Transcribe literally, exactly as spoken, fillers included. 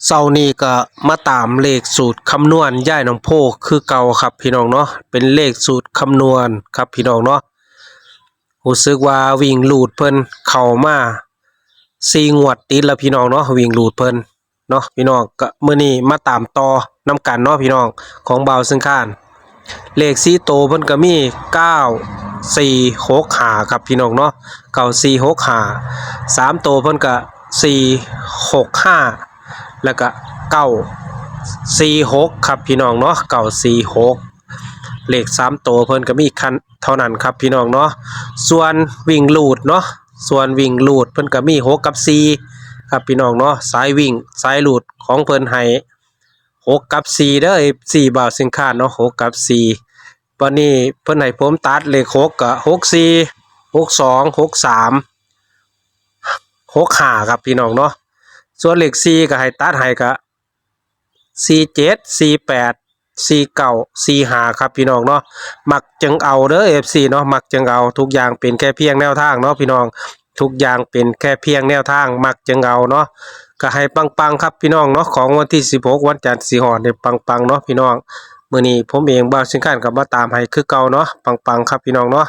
เช้านี้ก็มาตามเลขสูตรคำนวณยายหนองโพคือเก่าครับพี่น้องเนาะ เป็นเลขสูตรคำนวณครับพี่น้องเนาะ รู้สึกว่าวิ่งรูดเพิ่นเข้ามาสี่งวดติดแล้วพี่น้องเนาะ วิ่งรูดเพิ่นเนาะพี่น้อง ก็มื้อนี้มาตามต่อนำกันเนาะพี่น้อง ของบ่าวเซิงคาน เลขสี่โตเพิ่นก็มีเก้าสี่หกห้าครับพี่น้องเนาะ เก้าสี่หกห้า สามโตเพิ่นก็สี่หกห้า แล้วก็เก้าสี่หกครับพี่น้องเนาะ เก้าสี่หก เลขสามโตเพิ่นก็มีคันเท่านั้นครับพี่น้องเนาะ ส่วนวิ่งรูดเนาะ ส่วนวิ่งรูดเพิ่นก็มีหกกับสี่ครับพี่น้องเนาะ สายวิ่งสายรูดของเพิ่นให้หกกับสี่เด้อ เอฟซี บ่าวเซิงคานเนาะ หกกับสี่ บัดนี้เพิ่นให้ผมตัดเลขหกก็หกสี่ หกสอง หกสาม หกห้าครับพี่น้องเนาะ ส่วนเลขสี่ก็ให้ตัดให้ก็สี่เจ็ด สี่แปด สี่เก้า สี่ห้าครับพี่น้องเนาะ มักจึงเอาเด้อ เอฟซี เนาะ มักจึงเอา ทุกอย่างเป็นแค่เพียงแนวทางเนาะพี่น้อง ทุกอย่างเป็นแค่เพียงแนวทาง มักจึงเอาเนาะ ก็ให้ปังๆครับพี่น้องเนาะ ของวันที่สิบหก วันจันทร์สิฮอดนี่ปังๆเนาะพี่น้อง มื้อนี้ผมเองบ่าวเซิงคานก็มาตามให้คือเก่าเนาะ ปังๆครับพี่น้องเนาะ